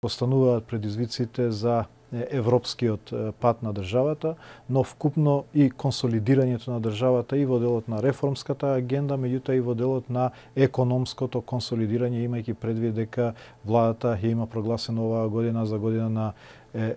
Постануваат предизвиците за европскиот пат на државата, но вкупно и консолидирањето на државата и во делот на реформската агенда, меѓутоа и во делот на економското консолидирање, имајќи предвид дека владата ја има прогласено оваа година за година на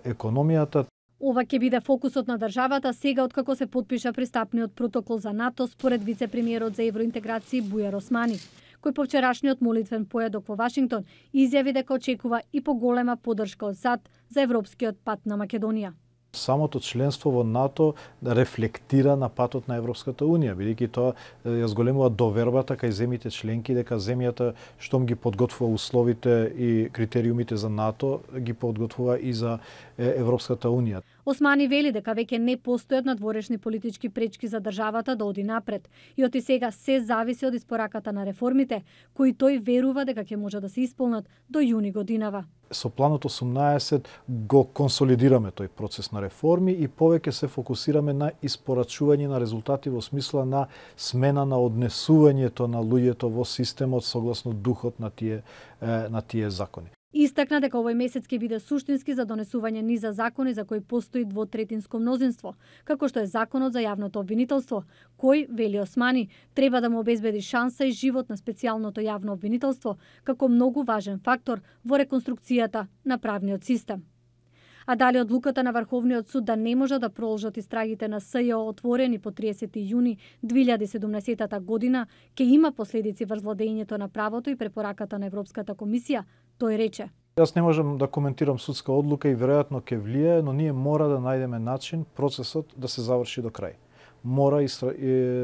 економијата. Ова ќе биде фокусот на државата сега откако се потпиша пристапниот протокол за НАТО, според вице-премиерот за евроинтеграција Бујар Османи, кој по вчерашниот молитвен поедок во Вашингтон изјави дека очекува и поголема поддршка од САД за европскиот пат на Македонија. Самото членство во НАТО рефлектира на патот на Европската Унија, бидејќи тоа ја зголемува довербата кај земјите членки дека земјата штом ги подготвува условите и критериумите за НАТО, ги подготвува и за Европската Унија. Османи вели дека веќе не постојат надворешни политички пречки за државата да оди напред и оти сега се зависи од испораката на реформите, кои тој верува дека ќе може да се исполнат до јуни годинава. Со планот 18 го консолидираме тој процес на реформи и повеќе се фокусираме на испорачување на резултати во смисла на смена на однесувањето на луѓето во системот согласно духот на тие закони. Истакна дека овој месец ќе биде суштински за донесување низа закони за кои постои двотретинско мнозинство, како што е законот за јавното обвинителство, кој, вели Османи, треба да му обезбеди шанса и живот на специјалното јавно обвинителство како многу важен фактор во реконструкцијата на правниот систем. А дали одлуката на Врховниот суд да не може да продолжат истрагите на СЈО отворени по 30 јуни 2017 година ќе има последици врз владењето на правото и препораката на Европската комисија, тој рече. Јас не можам да коментирам судска одлука и веројатно ќе влијае, но ние мора да најдеме начин процесот да се заврши до крај. Мора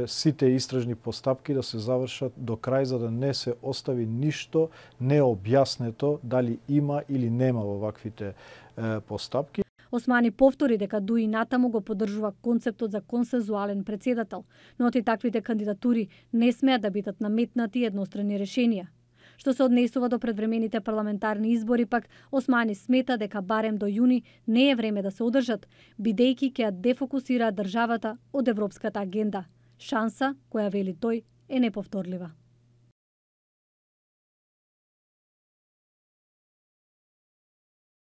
сите истражни постапки да се завршат до крај за да не се остави ништо необјаснето дали има или нема во ваквите постапки. Османи повтори дека дуи натаму го поддржува концептот за консензуален претседател, но оти таквите кандидатури не смеат да бидат наметнати еднострани решенија. Што се однесува до предвремените парламентарни избори, пак Османи смета дека барем до јуни не е време да се одржат, бидејќи ќе ја дефокусираат државата од европската агенда. Шанса, која вели тој, е неповторлива.